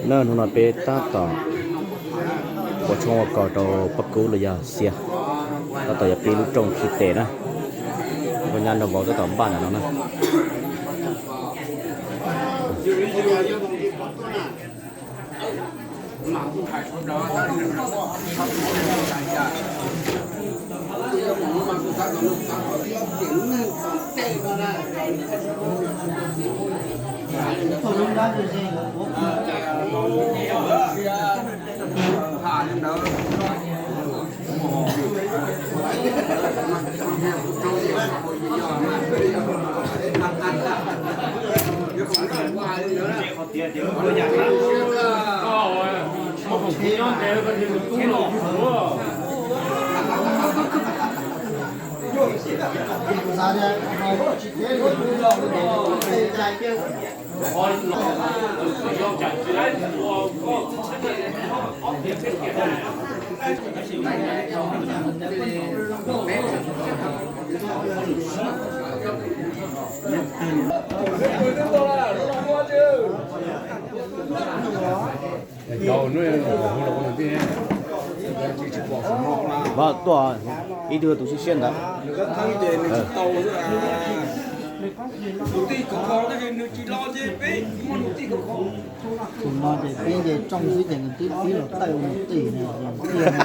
Na, hnub no peb tab tom ua tshoob ua kos rau pab kub los yog xia, tab tom yuav pib lub rooj khi tes na. Nkauj nyab nraug vauv tab tom npaj ntawm no na. Tuaj ib tug tus siab siab ntawd. Tus no ces peb nce rooj xwb ces nws twb pib los taij ua nws tij na, tiag na.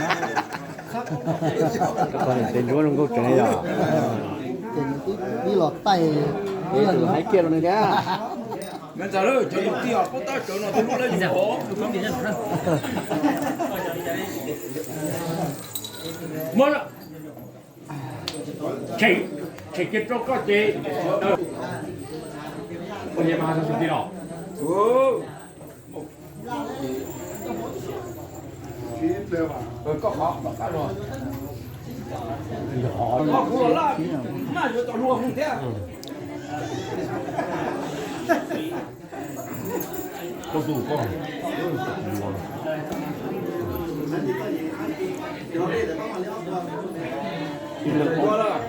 Koj niam tes ntsuab zoo nkauj tseem yog. Ces nws twb pib los taij. Hais kiag rau nws thiab. Tshem kiag rau koj ces.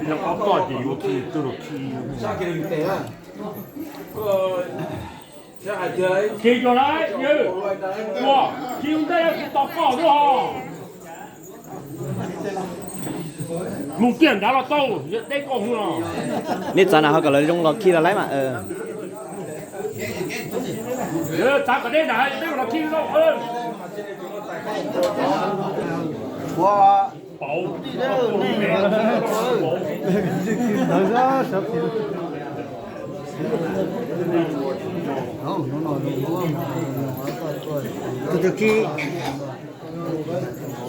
Leej ob toj ces yuav khi twg los khi. Khi cov lawm, ua, khi ua ntej tsis tos koj lub hos. Mus kiag nrad los tau, yog deb koj hu no. Nej txav nram ho kom lawv zoo los khi los laib mas. Txav kom deb nram deb los khi lauj. Tus twg khi,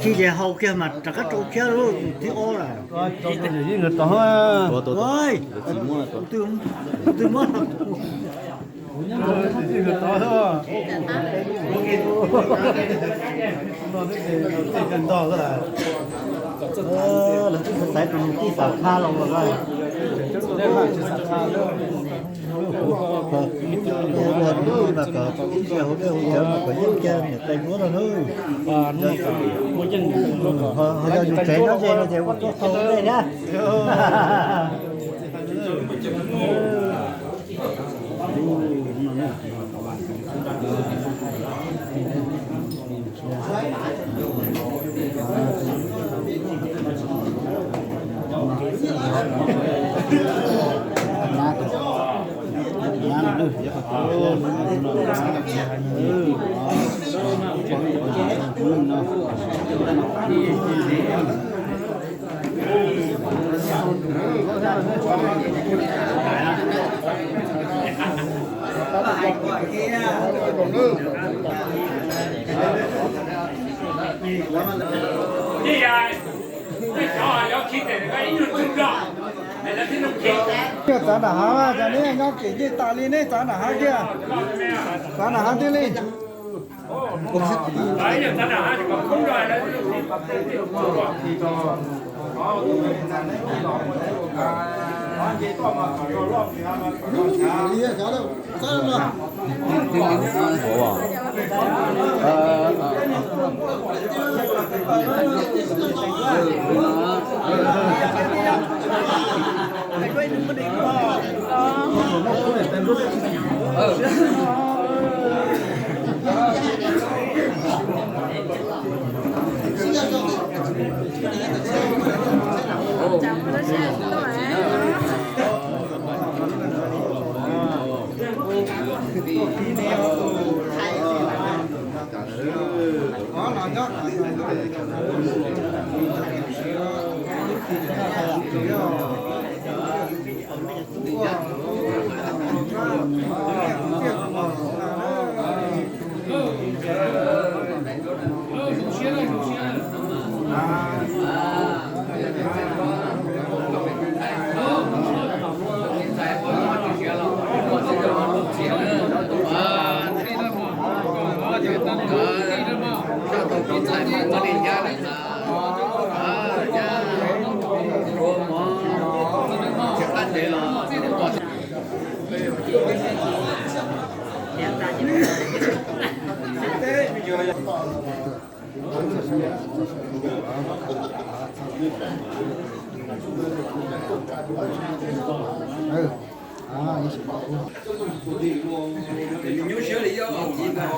khi ces haus kiag mas rov qab rau kiag lub thib ob lawm. Tus twg muab. Lawv twb xaiv tus nus tij xav qha los lawm. Ib ntsia hauv dej hauv cawv mas kom yeej kiag niam tais duab no nawb. Ho yog yus tsev nyob ze no ces ua tuaj tau dej thiab. Txav nram hav mas, cas neb nyob kev ncej tas li, neb txav nram hav kiag. Txav nram hav thiaj li. Nyuaj siab li yog ib ntag.